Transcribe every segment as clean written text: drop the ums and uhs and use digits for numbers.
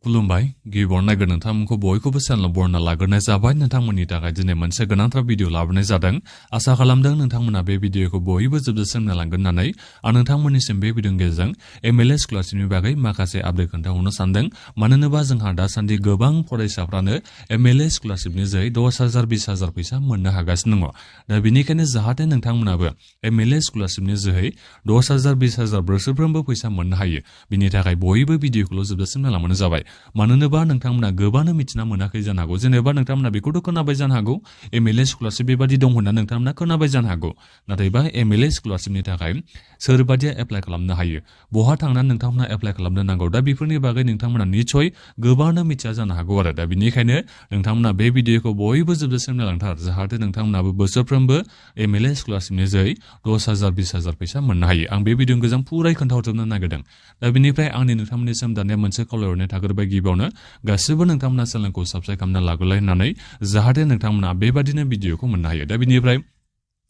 खुलुमबाय गिबियावनो नायगोन नोंथांमोनखौ बयखौबो चेनेलाव बरना लाग्रोनाय जाबाय नोंथांमोननि थाखाय दिनै मोनसे गोनांथार भिडिअ लाबोनाय जादों आसा खालामदों नोंथांमोना बे भिडिअखौ बयबो जोबजासिम नायलांगोन होननानै आं नोंथांमोननिसिम बे भिडिअनि गेजेरजों एमएलए स्कलारशिपनि बागै माखासे आपडेट खोन्थाहरनो सानदों मानो होनोबा जोंहा दासान्दि गोबां फरायसाफ्रानो एमएलए स्कलारशिपनि जोहै 10,000 20,000 फैसा मोननो हागासिनो दङ दा बेनिखायनो जाहाथे नोंथांमोनाबो एमएलए स्कलारशिपनि जोहै 10,000 20,000 बोसोरफ्रोमबो फैसा मोननो हायो बिनि थाखाय बयबो भिडिअखौल' जोबजासिम नायलांबानो जाबाय मानो होनोबा नोंथांमोना गोबानो मिथिना मोनाखै जानो हागौ जेनेबा नोंथांमोना बेखौथ' खोनाबाय जानो हागौ एमएलए स्कलारशिप बेबादि दं होनना नोंथांमोना खोनाबाय जानो हागौ नाथायबा एमएलए स्कलारशिपनि थाखाय सोरबादिया एप्लाइ खालामनो हायो बहा थांनानै नोंथांमोना एप्लाइ खालामनो नांगौ दा बेफोरनि बागै नोंथांमोना निसय गोबानो मिथिया जानो हागौ आरो दा बेनिखायनो नोंथांमोना बे भिडिअखौ बयबो जोबजासिम नायलांथार जाहाथे नोंथांमोनाबो बोसोरफ्रोमबो एमएलए स्कलारशिपनि जोहै 10,000 20,000 फैसा मोननो हायो आं बे भिडिअनि गेजेरजों पुराय खोन्थाहरजोबनो नागिरदों दा बेनिफ्राय आंनि नोंथांमोननिसिम दानिया मोनसे खावलायहरनाय थाग्रोबाय गिबियावनो गासिबो नोंथांमोना चेनेलखौ साबस्क्राइब खालामना लाग्रोलाय होननानै जाहाथे नोंथांमोना बेबादिनो भिडिअखौ मोननो हायो दा बेनिफ्राय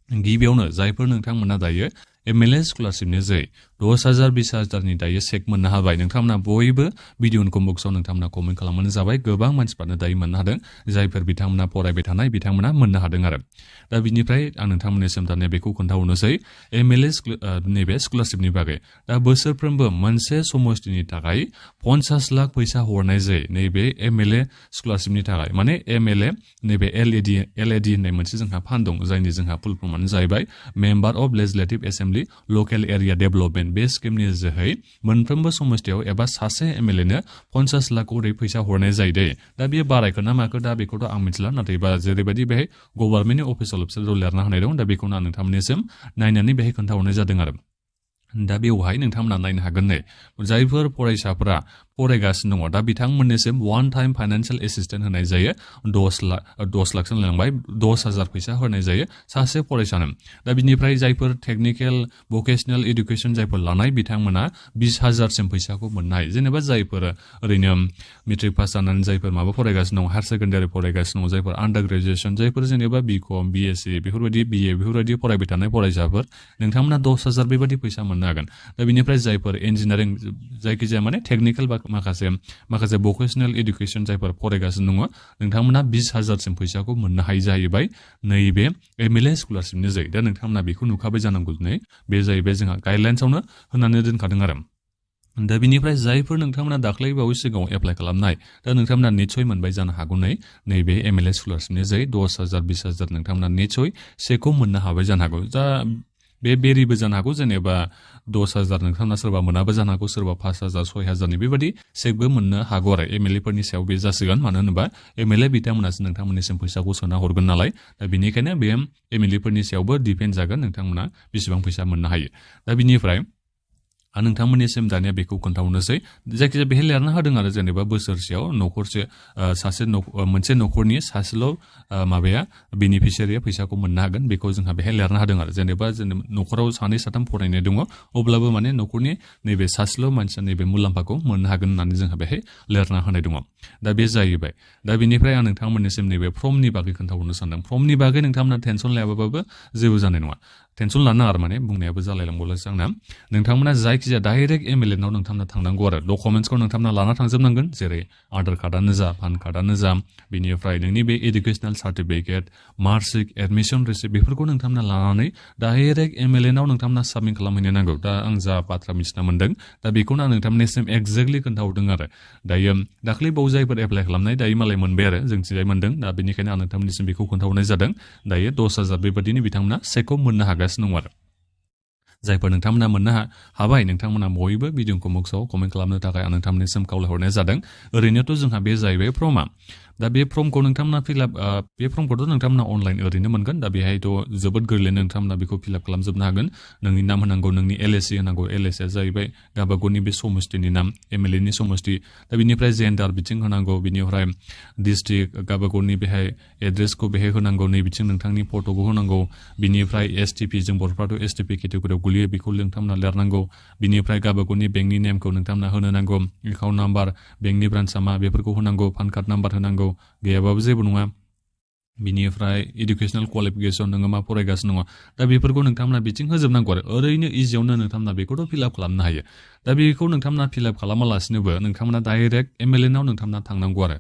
गिबियावनो जायफोर नोंथांमोना दायो एमएलए स्कलारशिपनि जोहै 10,000 20,000 दायो चेक मोननो हाबाय नोंथांमोना बयबो भिडिअनि कमेन्ट्सआव नोंथांमोना कमेन्ट खालामबानो जाबाय गोबां मानसिफ्रानो दायो मोननो हादों जायफोर बिथांमोना फरायबाय थानाय बिथांमोना मोननो हादों आरो दा बिनिफ्राय आं नोंथांमोननिसिम दानिया बेखौ खोन्थाहरनोसै एमएलए नैबे स्कलारशिपनि बागै दा बोसोरफ्रोमबो मोनसे समष्टिनि थाखाय 50 लाख फैसा हरनाय जायो नैबे एमएलए स्कलारशिपनि थाखाय माने एमएलए नैबे एलएडि होननाय मोनसे जोंहा फान्ड दं जायनि जोंहा फुल फर्मानो जाहैबाय member of legislative assembly local area development बे स्किमनि जोहै मोनफ्रोमबो समष्टियाव एबा सासे एमएलएनो 50 लाख करि फैसा हरनाय जायो दे दा बेयो बारायखो ना माखो दा बेखौथ' आं मिथिला नाथायबा जेरैबायदि बेहाय गभर्नमेन्टनि अफिसियेल वेबसाइटआव लिरना होनाय दं दा बेखौनो आं नोंथांमोननिसिम नायनानै बेहाय खोन्थाहरनाय जादों आरो दा बेवहाय नोंथांमोना नायनो हागोन नै जायफोर फरायसाफोरा फरायगासिनो दङ दा बिथांमोननिसिम वान टाइम फाइनान्सियेल एसिस्टेन्ट होनाय जायो 10 लाखसो लांबाय 10,000 फैसा होनाय जायो सासे फरायसानो दा बिनिफ्राय जायफोर टेक्निकेल भकेशनेल इडुकेसन जायफोर लानाय बिथांमोना 20,000 सिम फैसाखौ मोननो हायो जेनेबा जायफोर ओरैनो मेट्रिक पास जानानै जायफोर माबा फरायगासिनो दं हायार सेकेन्डारि फरायगासिनो दं जायफोर आन्डार ग्रेजुएसन जायफोर जेनेबा बिकम बिएससि बेफोरबायदि बिए बेफोरबायदि फरायबाय थानाय फरायसाफोर नोंथांमोना 10,000 बेबायदि फैसा मोननो हागोन दा बिनिफ्राय जायफोर इन्जिनियारिं जायखिजाया माने टेक्निकेल बा माखासे भकेशनेल इडुकेसन जायफोर फरायगासिनो दङ नोंथांमोना 20,000 सिम फैसाखौ मोननो हायो जाहैबाय नैबे एमएलए स्कलारशिपनि जोहै दा नोंथांमोना बेखौ नुखाबाय जानांगौ दिनै बे जाहैबाय जोंहा गाइडलाइन्सआवनो होनानै दोनखादों आरो दा बिनिफ्राय जायफोर नोंथांमोना दाख्लै बावै सिगाङाव एप्लाइ खालामनाय दा नोंथांमोना निसय मोनबाय जानो हागौ नैबे एमएलए स्कलारशिपनि जोहै 10,000 20,000 नोंथांमोना निसय सेखौ मोननो हाबाय जानो हागौ दा बे बेरिबो जानो हागौ जेनेबा 10,000 नोंथांमोना सोरबा मोनाबो जानो हागौ सोरबा 5,000 6,000 बेबायदि सेकबो मोननो हागौ आरो एमएलए फोरनि सायाव बे जासिगोन मानो होनोबा एमएलए बिथांमोनासो नोंथांमोननिसिम फैसाखौ सोना हरगोन नालाय दा बेनिखायनो बे एमएलए फोरनि सायावबो डिपेन्ड जागोन नोंथांमोना बेसेबां फैसा मोननो हायो दा बिनिफ्राय आं नोंथांमोननिसिम दानिया बेखौ खोन्थाहरनोसै जायखिजाया बेहाय लिरना होदों आरो जेनेबा बोसोरसेयाव मोनसे न'खरनि सासेल' माबाया बेनिफिसियारिया फैसाखौ मोननो हागोन बेखौ जोंहा बेहाय लिरना होदों आरो जेनेबा न'खराव 2 3 फरायनाय दङ अब्लाबो माने न'खरनि नैबे सासेल' मानसिया नैबे मुलाम्फाखौ मोननो हागोन होननानै जोंहा बेहाय लिरना होनाय दङ दा बे जाहैबाय दा बेनिफ्राय आं नोंथांमोननिसिम नैबे फर्मनि बागै खोन्थाहरनो सानदों फर्मनि बागै नोंथांमोना टेनसन लायाबाबो जेबो जानाय नङा टेनसन लानो आरो माने बुंनायाबो जालायलांबावलासो आंना नोंथांमोना जायखिजाया डाइरेक्ट एमएलएनाव नोंथांमोना थांनांगौ आरो डकुमेन्ट्सखौ नोंथांमोना लाना थांजोबनांगोन जेरै आधार कार्डआनो जा पान कार्डआनो जा बेनिफ्राय नोंनि बे educational certificate marksheet admission receipt बेफोरखौ नोंथांमोना लानानै डाइरेक्ट एमएलएनाव नोंथांमोना साबमिट खालामहैनो नांगौ दा आं जा बाथ्रा मिथिना मोन्दों दा बेखौनो आं नोंथांमोननिसिम एक्जेक्टलि खोन्थाहरदों आरो दायो दाख्लै बाव जायफोर एप्लाइ खालामनाय दायो मालाय मोनबाय आरो जोंथिंजाय मोन्दों दा बेनिखायनो आं नोंथांमोननिसिम बेखौ खोन्थाहरनाय जादों दायो 10,000 बेबादिनो बिथांमोना सेकखौ मोननो हागासिनो दं आरो जायफोर नोंथांमोना मोननो हाबाय नोंथांमोना बयबो भिडिअखौ बक्सआव कमेन्ट खालामनो थाखाय आं नोंथांमोननिसिम खावलायहरनाय जादों ओरैनोथ' जोंहा बे जाहैबाय फर्मा दा बे फर्मखौ नोंथांमोना बे फर्मखौथ' नोंथांमोना अनलाइन ओरैनो मोनगोन दा बेहायथ' जोबोद गोरलैनो नोंथांमोना बेखौ फिलआप खालामजोबनो हागोन नोंनि नाम होनांगौ नोंनि एलएसि होनांगौ एलएसिआ जाहैबाय गावबागावनि बे समष्टिनि नाम एमएलएनि समष्टि दा बिनिफ्राय जेन्डार बिथिं होनांगौ बिनिफ्राय डिस्ट्रिक्ट गावबागावनि बेहाय एड्रेसखौ बेहाय होनांगौ नै बिथिं नोंथांनि फट'खौ होनांगौ बिनिफ्राय एसटिपि जों बर'फ्राथ' एसटिपि केटेगरियाव गोलैयो बेखौ नोंथांमोना लिरनांगौ बिनिफ्राय गावबागावनि बेंकनि नेमखौ नोंथांमोना होनो नांगौ एकाउन्ट नाम्बार बेंकनि ब्रान्सआ मा बेफोरखौ होनांगौ पान कार्ड नाम्बार होनांगौ गैयाबाबो जेबो नङा बिनिफ्राय इडुकेसनेल क्वालिफिकेसन नोङो मा फरायगासिनो दङ दा बेफोरखौ नोंथांमोना बिथिं होजोबनांगौ आरो ओरैनो इजियावनो नोंथांमोना बेखौथ' फिलआप खालामनो हायो दा बेखौ नोंथांमोना फिलआप खालामालासिनोबो नोंथांमोना डाइरेक्ट MLA नाव नोंथांमोना थांनांगौ आरो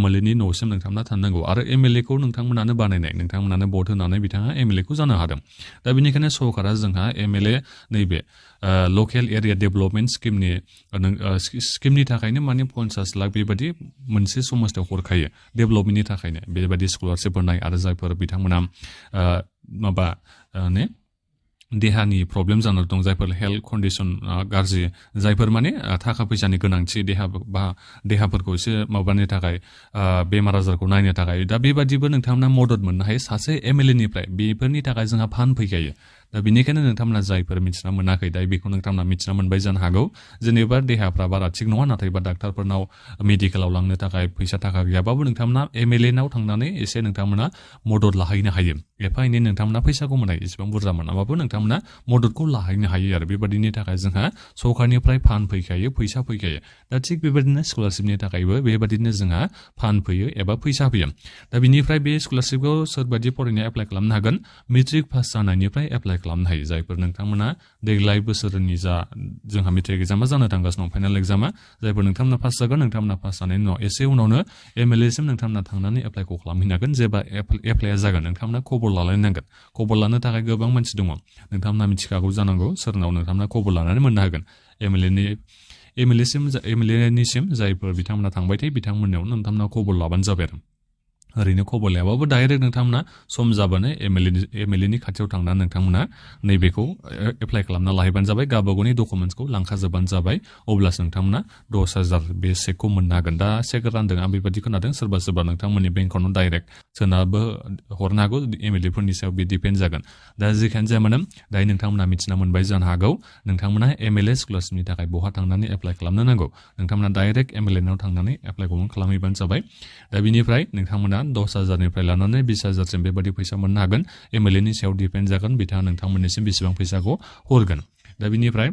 MLA नि न'सिम नोंथांमोना थांनांगौ आरो MLA खौ नोंथांमोनानो बानायनाय नोंथांमोनानो भट होनानै बिथाङा MLA खौ जानो हादों दा बेनिखायनो सरकारा जोंहा MLA नैबे लकेल एरिया डेभेलपमेन्ट स्किमनि थाखायनो माने 50 लाख बेबायदि मोनसे समाजाव हरखायो डेभेलपमेन्टनि थाखायनो बेबायदि स्कलारशिप होनाय आरो जायफोर बिथांमोना देहानि प्रब्लेम जानानै दं जायफोर हेल्थ कन्डिसन गाज्रि जायफोर माने थाखा फैसानि गोनांथि देहाफोरखौ एसे माबानि थाखाय बेमार आजारखौ नायनो थाखाय दा बेबादिबो नोंथांमोना मदद मोननो हायो सासे MLA निफ्राय बेफोरनि थाखाय जोंहा फान्ड फैखायो दा बेनिखायनो नोंथांमोना जायफोर मिथिना मोनाखै दा बेखौ नोंथांमोना मिथिना मोनबाय जानो हागौ जेनेबा देहाफ्रा बारा थिग नङा नाथायबा डाक्टारफोरनाव मेडिकेलाव लांनो थाखाय फैसा थाखा गैयाबाबो नोंथांमोना MLA नाव थांनानै एसे नोंथांमोना मदद लाहैनो हायो एफा एनै नोंथांमोना फैसाखौ मोननाय एसेबां बुरजा मोनाबाबो नोंथांमोना मददखौ लाहैनो हायो आरो बेबादिनि थाखाय जोंहा सरकारनिफ्राय फान्ड फैखायो फैसा फैखायो दा थिग बेबादिनो स्कलारशिपनि थाखायबो बेबादिनो जोंहा फान्ड फैयो एबा फैसा फैयो दा बिनिफ्राय बे स्कलारशिपखौ सोरबादि फरायनाया एप्लाइ खालामनो हागोन मेट्रिक पास जानायनिफ्राय एप्लाइ खालामनो हायो जायफोर नोंथांमोना देग्लाय बोसोरनि जोंहा मेट्रिक एग्जामा जानो थांगासिनो दं फाइनाल एग्जामा जायफोर नोंथांमोना पास जागोन नोंथांमोना पास जानायनि उनाव एसे उनावनो MLA सिम नोंथांमोना थांनानै एप्लाइखौ खालामहैनो हागोन जेब्ला एप्लाइया जागोन नोंथांमोना खबर लालायनांगोन खबर लानो थाखाय गोबां मानसि दङ नोंथांमोना मिथिखागौ जानांगौ सोरनाव नोंथांमोना खबर लानानै मोननो हागोन MLA निसिम जायफोर बिथांमोना थांबाय थायो बिथांमोननियाव नोंथांमोना खबर लाबानो जाबाय आरो ओरैनो खबर लायाबाबो डाइरेक्ट नोंथांमोना सम जाबानो MLA नि खाथियाव थांनानै नोंथांमोना नैबेखौ एप्लाइ खालामना लाहैबानो जाबाय गावबागावनि डकुमेन्ट्सखौ लांखाजोबबानो जाबाय अब्लासो नोंथांमोना 10,000 बे चेकखौ मोननो हागोन दा चेक रानदों आं बेबायदि खोनादों सोरबा नोंथांमोननि बेंक एकाउन्टआव डाइरेक्ट सोनाबो हरनो हागौ MLA फोरनि सायाव बे डिपेन्ड जागोन दा जेखियानो जाया मानो दायो नोंथांमोना मिथिना मोनबाय जानो हागौ नोंथांमोना MLA स्कलारशिपनि थाखाय बहा थांनानै एप्लाइ खालामनो नांगौ नोंथांमोना डाइरेक्ट MLA नाव थांनानै एप्लाइखौ खालामहैबानो जाबाय दा बिनिफ्राय नोंथांमोना 10,000 निफ्राय लानानै 20,000 सिम बेबायदि फैसा मोननो हागोन MLA नि सायाव डिपेन्ड जागोन बिथाङा नोंथांमोननिसिम बेसेबां फैसाखौ हरगोन दा बिनिफ्राय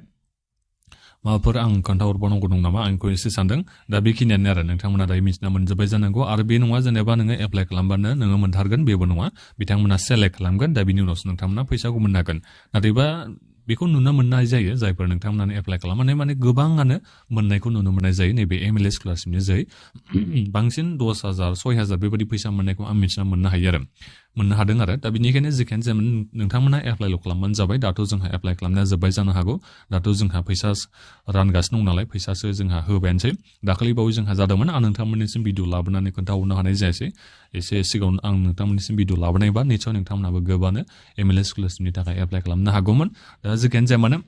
माबाफोर आं खोन्थाहरबावनांगौ दं नामा आं बेखौ एसे सानदों दा बेखिनियानो आरो नोंथांमोना दायो मिथिना मोनजोब्बाय जानांगौ आरो बे नङा जेनेबा नोङो एप्लाइ खालामबानो नोङो मोनथारगोन बेबो नङा बिथांमोना सेलेक्ट खालामगोन दा बिनि उनावसो नोंथांमोना फैसाखौ मोननो हागोन नाथायबा बेखौ नुनो मोननाय जायो जायफोर नोंथांमोनानो एप्लाइ खालामनानै माने गोबाङानो मोननायखौ नुनो मोननाय जायो नैबे MLA स्कलारशिपनि जोहै बांसिन 10,000 6,000 बेबायदि फैसा मोननायखौ आं मिथिना मोननो हादों आरो दा बेनिखायनो जेखियानो जाया नोंथांमोना एप्लाइल' खालामबानो जाबाय दाथ' जोंहा एप्लाइ खालामनाया जोब्बाय जानो हागौ दाथ' जोंहा फैसा रानगासिनो दं नालाय फैसासो जोंहा होबायानोसै दाखालि बावै जोंहा जादोंमोन आं नोंथांमोननिसिम भिडिअ लाबोनानै खोन्थाहरनो हानाय जायासै एसे सिगाङाव आं नोंथांमोननिसिम भिडिअ लाबोनायबा निसय नोंथांमोनाबो गोबानो MLA स्कलारशिपनि थाखाय एप्लाइ खालामनो हागौमोन दा जेखियानो जाया मानो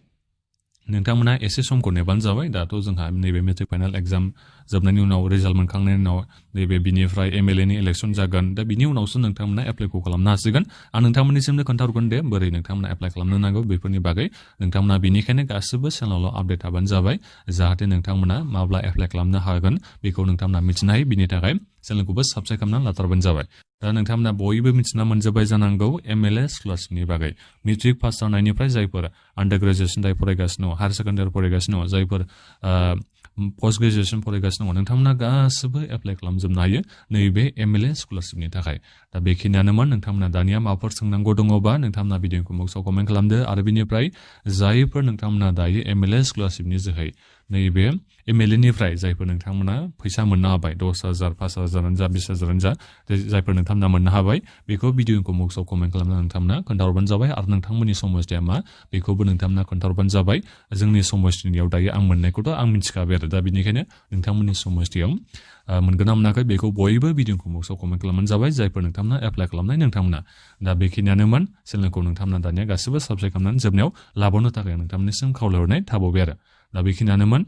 नोंथांमोना एसे समखौ नेबानो जाबाय दाथ' जोंहा नैबे मेट्रिक फाइनाल एग्जाम जोबनायनि उनाव रिजाल्ट मोनखांनायनि उनाव नैबे बिनिफ्राय MLA नि इलेक्सन जागोन दा बिनि उनावसो नोंथांमोना एप्लाइखौ खालामनो हासिगोन आं नोंथांमोननिसिमनो खोन्थाहरगोन दे बोरै नोंथांमोना एप्लाइ खालामनो नांगौ बेफोरनि बागै नोंथांमोना बेनिखायनो गासिबो चेनेलाव आपडेट थाबानो जाबाय जाहाथे नोंथांमोना माब्ला एप्लाइ खालामनो हागोन बेखौ नोंथांमोना मिथिनो हायो बिनि थाखाय चेनेलखौबो साबस्क्राइब खालामनानै लाथारबानो जाबाय दा नोंथांमोना बयबो मिथिना मोनजोब्बाय जानांगौ MLA स्कलारशिपनि बागै मेट्रिक पास जानायनिफ्राय जायफोर आन्डार ग्रेजुएसन दायो फरायगासिनो दं हायार सेकेन्डारि फरायगासिनो दं जायफोर पस्ट ग्रेजुएसन फरायगासिनो दङ नोंथांमोना गासिबो एप्लाइ खालामजोबनो हायो नैबे MLA स्कलारशिपनि थाखाय दा बेखिनियानोमोन नोंथांमोना दानिया माबाफोर सोंनांगौ दङबा नोंथांमोना भिडिअखौ बक्सआव कमेन्ट खालामदो आरो बिनिफ्राय जायफोर नोंथांमोना दायो MLA स्कलारशिपनि जोहै नैबे MLA निफ्राय जायफोर नोंथांमोना फैसा मोननो हाबाय 10,000 5,000 जा 20,000 जा जायफोर नोंथांमोना मोननो हाबाय बेखौ भिडिअखौ बक्सआव कमेन्ट खालामनानै नोंथांमोना खोन्थाहरबानो जाबाय आरो नोंथांमोननि समस्थिया मा बेखौबो नोंथांमोना खोन्थाहरबानो जाबाय जोंनि समस्थिनियाव दायो आं मोननायखौथ' आं मिथिखाबाय आरो दा बेनिखायनो नोंथांमोननि समस्थियाव मोनगोन ना मोनाखै बेखौ बयबो भिडिअखौ बक्सआव कमेन्ट खालामबानो जाबाय जायफोर नोंथांमोना एप्लाइ खालामनाय नोंथांमोना दा बेखिनियानोमोन चेनेलखौ नोंथांमोना दानिया गासिबो साबस्क्राइब खालामनानै जोबनायाव लाबावनो थाखाय नोंथांमोननिसिम खावलायहरनाय थाबावबाय आरो दा बेखिनियानोमोन